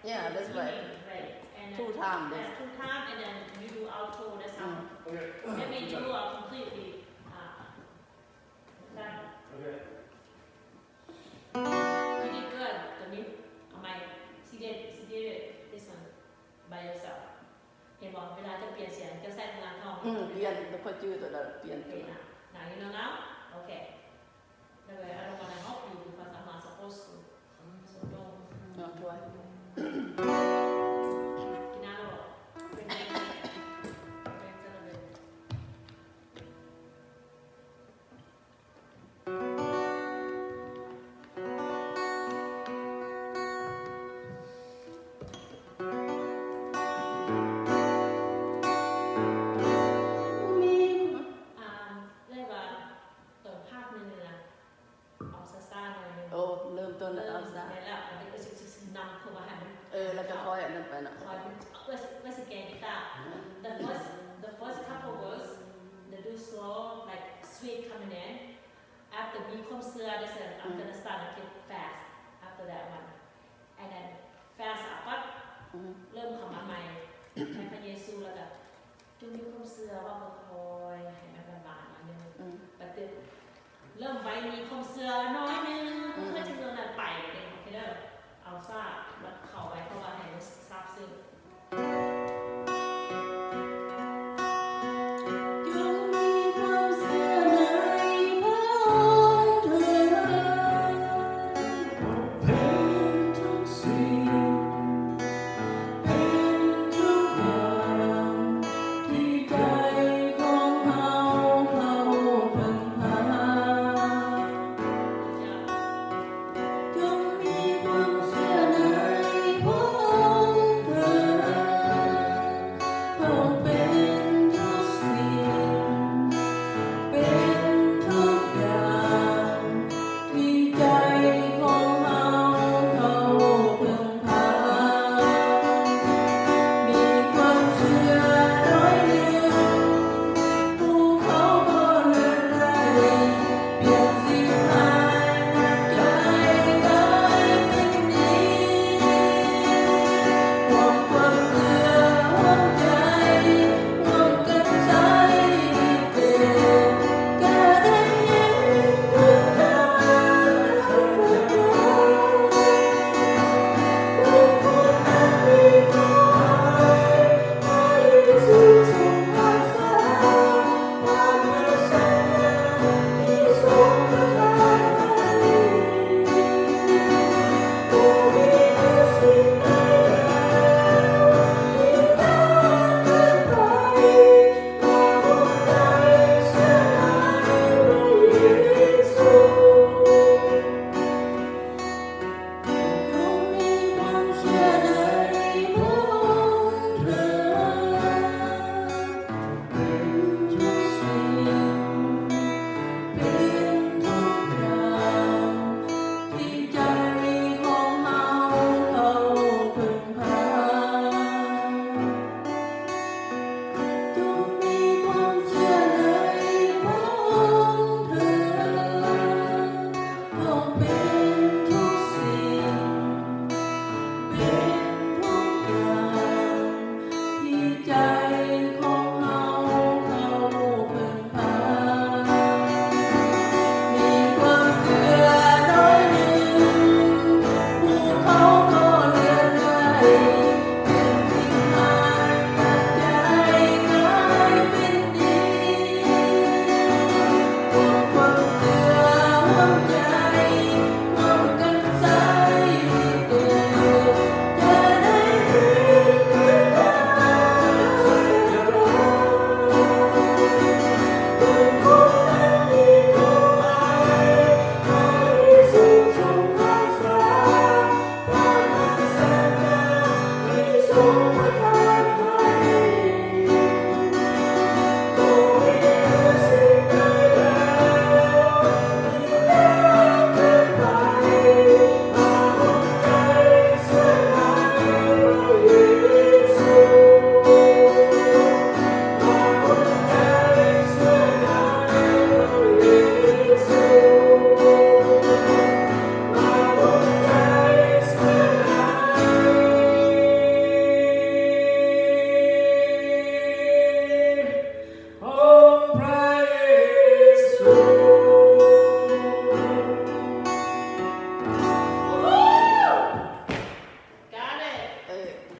Yeah, that's right. Right. And then, Two times. Yeah, two times, and then you do alto. That's how. Mm. Maybe you are completely uh, that. You did good. ຕົວນີ້ເອົາໃໝ່. She did, she did it. This one by yourself. ເຫັນບໍ່? ເວລາຈະປ່ຽນສຽງ ຈະໃສ່ພະລັງທ້ອງ. ອືມ ປ່ຽນ ແລ້ວຄ່ອຍຈື່ຕົວນັ້ນ ປ່ຽນຕົວນັ້ນ. Now you know now? Okay. By the way, I don't wanna help you because I'm not supposed to. So don't. ເນາະ ກິນນ້ຳແລ້ວບໍ່? Drink, drink a little bit. ອ່າ ເອີ້ນວ່າ ຕອນພາກໜຶ່ງນີ້ນະ ເອົາຊ້າໆໜ້ອຍໜຶ່ງ. ໂອ້ ເລີ່ມຕົ້ນເອົາຊ້າ. ແມ່ນແລ້ວ ອັນນີ້ກໍຊິນຳເຂົ້າມາໃຫ້ມັນ. ເອີ ແລ້ວກໍຄ່ອຍອັນນັ້ນໄປເນາະ. ຄ່ອຍ ເພື່ອ ເພື່ອຊິແກ່ງກິຕາ. The first, the first couple words, the do slow, like sweet coming in. After ມີຄວາມເຊື່ອ this is, I'm gonna start a bit fast after that one. And then fast ປັບ ເລີ່ມເຂົ້າມາໃໝ່ໃນພະເຢຊູ ແລ້ວກໍ ຈົ່ງມີຄວາມເຊື່ອ ເວົ້າຄ່ອຍໆ ໃຫ້ມັນຫວານໆໜ້ອຍໜຶ່ງ. ບັດເຕີມ ເລີ່ມໄວ ມີຄວາມເຊື່ອໜ້ອຍໜຶ່ງ ເພື່ອຈຳນວນນັ້ນໄປເດ້. ໂອເຄເດີ ເອົາຊ້າ.